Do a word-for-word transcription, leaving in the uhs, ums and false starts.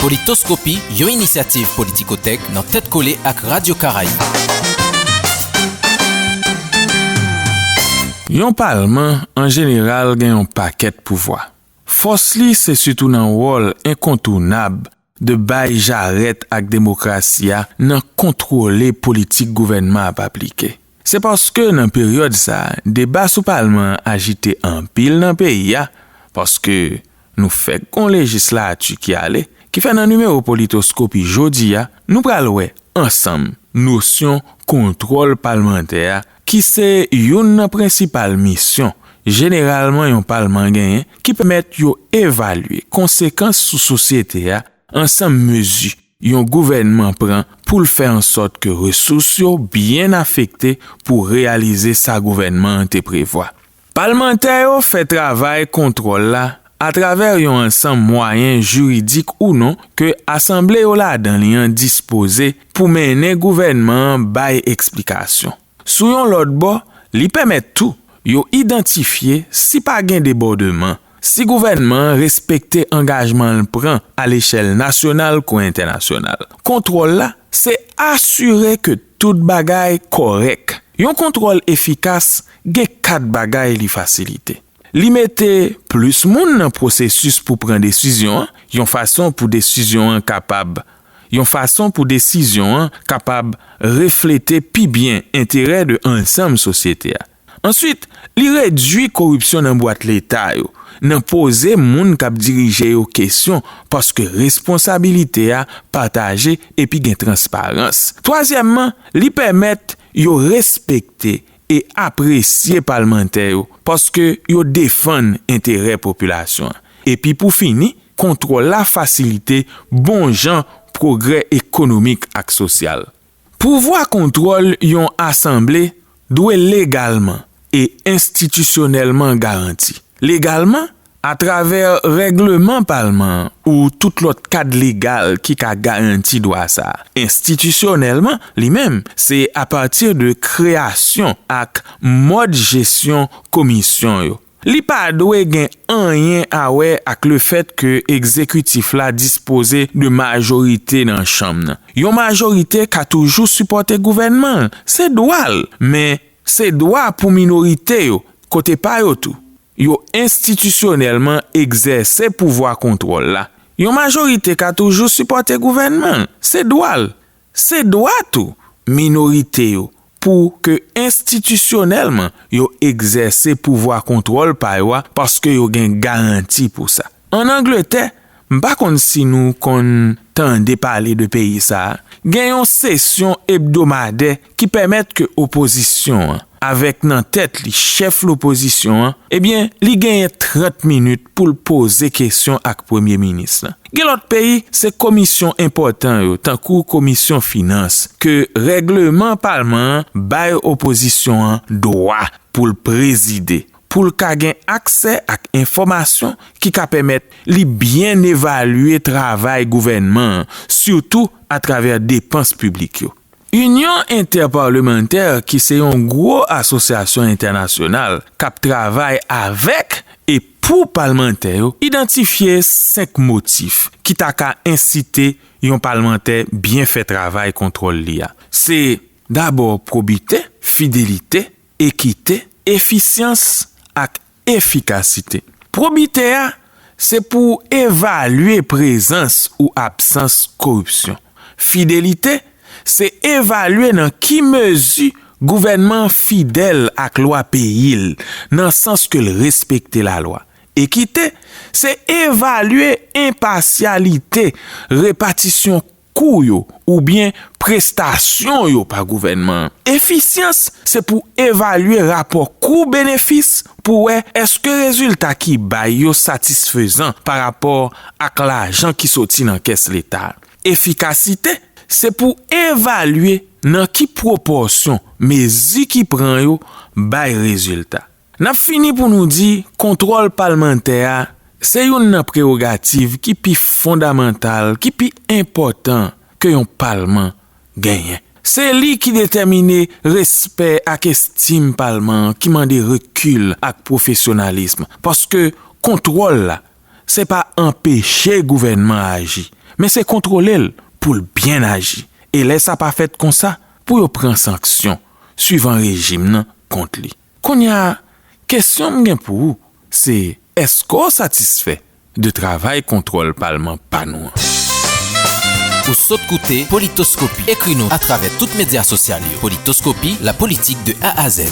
Politoskopi, yon inisyativ Politikotèk nan tèt kole ak Radyo Karayib. Yon palman, an jeneral, gen yon pakèt pouvwa. Fòs li se sitou nan wòl enkontounab de bay jarèt ak demokrasi a nan kontwole politik gouvènman ap aplike. Se paske nan peryòd sa a, deba sou palman an ajite anpil nan peyi a, paske nou fèk gon lejislati ki ale, ki fè nan nimewo Politoskopi jodi a, nou pral wè ansanm nosyon kontwòl palmantè a, ki se youn nan prensipal misyon, jeneralman yon palman genyen, ki pèmèt yo evalye konsekans sou sosyete a, ansanm mezi yon gouvènman pran pou l fè ansòt ke resous yo byen afekte pou reyalize sa gouvènman an te prevwa. Palmantè yo fè travay kontwòl la atravè yon ansanm mwayen jiridik ou non ke asanble yo ladan li an dispoze pou mennen gouvènman an bay eksplikasyon. Sou yon lòt bò, li pèmèt tou yo idantifye si pa gen debòdman, si gouvènman an respekte angajman l pran alechèl nasyonal kou entènasyonal. Kontwòl la, se asire ke tout bagay kòrèk. Yon kontwòl efikas gen kat bagay li fasilite. Li mete plis moun nan pwosesis pou pran desizyon an, yon fason pou desizyon an kapab, yon fason pou desizyon an kapab reflete pi byen enterè de ansanm sosyete a. Answit, li redui koripsyon nan bwat leta yo, nan poze moun k ap dirije yo kesyon, paske responsabilite a pataje epi gen transparans. Twazyèmman, li pèmèt yo respekte e apresye palmantè yo, paske yo defann enterè popilasyon an. Epi pou fini, kontwòl la fasilite bon jan pwogrè ekonomik ak sosyal. Pouvwa kontwòl yon asanble dwe legalman e enstitisyonèlman garanti. Legalman, atravè règleman palman an ou tout lòt kad legal ki ka garanti dwa sa a. Enstitisyonèlman, li menm, se apati de kreyasyon ak mòd jesyon komisyon yo. Li pa dwe gen anyen a wè ak lefèt ke egzekitif la dispoze de majorite nan chanm nan. Yon majorite ka toujou sipòte gouvènman l, se dwa l, men se dwa pou minorite yo, kote pa yo tou, yo enstitisyonèlman egzèse pouvwa kontwòl la. Yon majorite ka toujou sipòte gouvènman l, se dwa l, se dwa tou minorite yo pou ke enstitisyonèlman yo egzèse pouvwa kontwòl pa yo a, paske yo gen garanti pou sa. Ann Angletè, m pa konn si nou konn tande pale de peyi sa a, gen yon sesyon ebdomadè ki pèmèt ke opozisyon an, avèk nan tèt li chèf lopozisyon an, ebyen, li genyen trant minit pou l poze kesyon ak premye minis lan. Gen lòt peyi, se komisyon enpòtan yo, tankou komisyon finans, ke règleman palman an bay opozisyon an dwa pou l prezide, pou l ka gen aksè ak enfòmasyon ki ka pèmèt li byen evalye travay gouvènman an, sitou atravè depans piblik yo. Inyon Entèpalmantè, ki se yon gwo asosyasyon entènasyonal k ap travay avèk e pou palmantè yo, idantifye senk motif ki ta ka ensite yon palmantè byen fè travay kontwòl li a. Se dabò pwobite, fidelite, ekite, efisyans ak efikasite. Pwobite a, se pou evalye prezans ou absans koripsyon. Fidelite, se evalye nan ki mezi gouvènman an fidèl ak lwa peyi l, nan sans ke l respekte lalwa. Ekite, se evalye enpasyalite, repatisyon kou yo, oubyen prestasyon yo pa gouvènman an. Efisyans, se pou evalye rapò kou benefis pou wè èske rezilta ki bay yo satisfezan pa rapò ak lajan ki soti nan kès leta a. Efikasite, se pou evalye nan ki pwopòsyon mezi ki pran yo bay rezilta. N ap fini pou nou di, kontwòl palmantè a, se youn nan prewogativ ki pi fondamantal, ki pi enpòtan ke yon palman genyen. Se li ki detèmine respè ak estim palman an, ki mande rekil ak pwofesyonalis, paske kontwòl la, se pa anpeche gouvènman an aji, men se kontwole l pou l byen aji. E lè sa pa fèt konsa, pou yo pran sanksyon, swivan rejim nan kont li. Kounye a, kesyon m gen pou ou, se èske w satisfè de travay kontwòl palman pa nou an? Ou sot koute Politoskopi. Ekri nou atravè tout medya sosyal yo. Politoskopi, la politique de A à Z.